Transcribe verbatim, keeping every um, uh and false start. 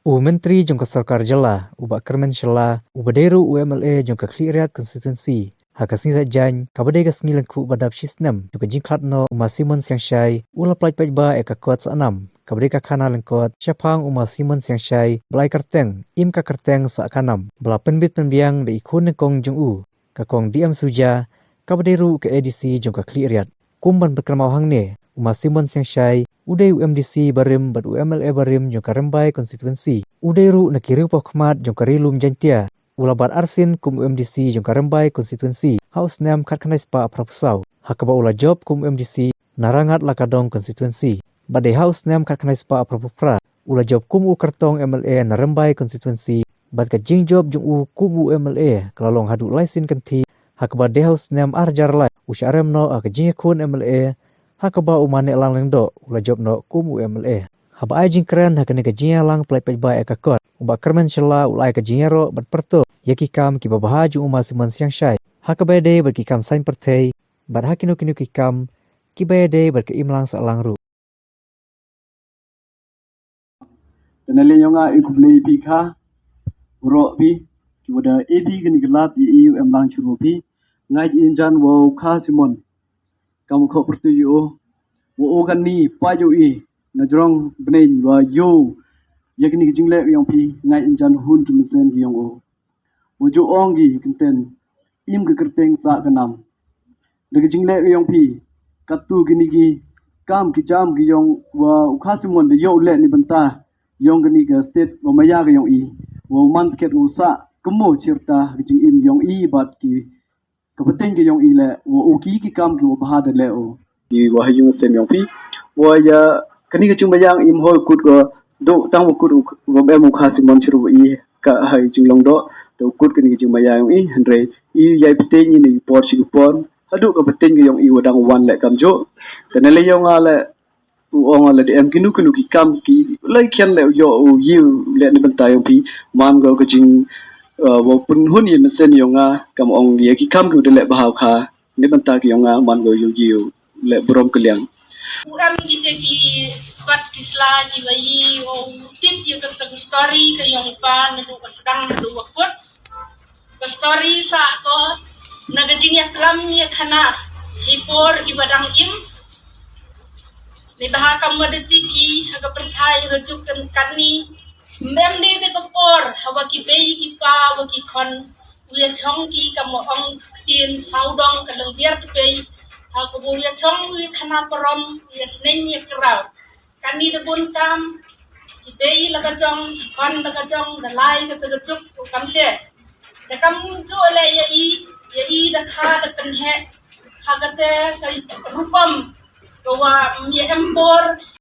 U Myntri jong ka Sorkar Jylla, u Bah Kyrmen Shylla, uba dei ruh u M L A jong ka Khliehriat Constituency, ha ka sngi Saitjaiñ, kaba dei ka sngi lyngkhuh ba dap shi snem jong ka jingkhlad noh u Ma Simon Siangshai, u la pyllait paidbah ïa ka kot Sahnam, kaba dei ka khana lyngkot shaphang u Ma Simon Siangshai ba la ai kyrteng Im ka kyrteng Sah ka nam, ba la pynbit pynbiang da i khun nyngkong jong u, ka Kong D M Suja, kaba dei ruh ka A D C jong ka Khliehriat. Kum ban pynkynmaw hangne, u Ma Simon Siangshai u dei u M D C barim bad u M L A barim jong ka Rymbai Constituency. U dei ruh na ki riewpawkhmat jong ka Ri Lum Jaiñtia. U la bat arsien kum u M D C jong ka Rymbai Constituency ha u snem khatkhyndai spah phra phew saw, ha kaba u la jop kum u M D C na Rangat Lakadong Constituency. Bad dei ha u snem khatkhyndai spah phra phew phra u la jop kum u kyrtong M L A na Rymbai Constituency, bad ka jingjop jong u kum u M L A ka la long haduh lai sien kynthih, ha kaba dei ha u snem ar hajar lai u shah rem noh ha ka jingïakhun M L A, ha kaba u Ma Nehlang Lyngdoh u la jop noh kum u M L A. Haba ai jingkren ha kane ka jingïalang pyllait paidbah ïa ka kot, u Bah Kyrmen Shylla u la ai ka jingïaroh bad pyrto ïa ki kam kiba bha jong u Ma Simon Siangshai, ha kaba ïadei bad ki kam saiñ pyrthei, bad ha kino kino ki kam kiba ïadei bad ka imlang sahlang ruh. Te na liang jong nga, i khublei ïa phi kha baroh phi kiba da ïeit ïa kane ka lad ïa i, u Emlang Shyrwa phi. Nga ïeit jan wa u Kha Simon, kam u khoh pyrtuit ïa u, wa u kani pait ïa u i na jrong bneng, wa ïoh ïa kane ka jingleh ka jong phi. Nga ïeit jan hun ki mynsiem ki jong u, wa ju ong ki kyntien, im ka kyrteng sah ka nam. Da ka jingleh ka jong phi, katto kine ki kam ki jam ki jong wa u Kha Simon da ïoh leh na bynta jong kane ka state wa maya ka jong i, wa man skhet u sah kynmo chirta ka jingim jong i bad ki ka pateng ka jong i leh, wa u ki ki kam ki wa bha da leh u. Ki wa ha ïing sem jong phi, wa ïa kane ka jingmaya im hoi kut ko, do tang wa kut u, wa em u Kha Simon Shyrwa i ka ha i jinglong doh, to kut kane ka jingmaya jong i, hynrei i ïai pateng i na i por shi ka por, haduh ka pateng ka jong i wa dang wan leh kamjooh. Te na liang jong nga leh, u ong lada em kino kino ki kam ki lai khian leh u ïoh u ïoh leh na bynta jong phi, man ko ka jing, uh, wa pynhun ïa mynsiem jong nga, kam ong ïa ki kam ki u da leh bha u Kha na bynta ki jong nga, man ko ïoh ïoh leh burom kylliang. U em kite ki kot ki sla ki wa i u tip ïa ka story ka jong pa naduh ka sdang naduh wa kut. Ka story sah ko na ka jingïaklam ïakhana ha i por kiba dang im. Neibhah kam wa da tip i ha ka pyrthai ha ka juk kan kani, mem dei da ka por ha wa ki bei ki pa wa ki khon u ïachong ki, kam wa ong ka ktien sawdong ka lyngngiar ka bei, ha ka wa u ïachong u ïakhana parom, u ïasneng ïakraw. Kani da bun kam, ki bei la ka jong, ki khon la ka jong, da lai kata ka juk, u kam te. Da kam ju leh ïa i, ïa i da kha da pynheh ha kata ka rukom ka wa ym ïa em bor,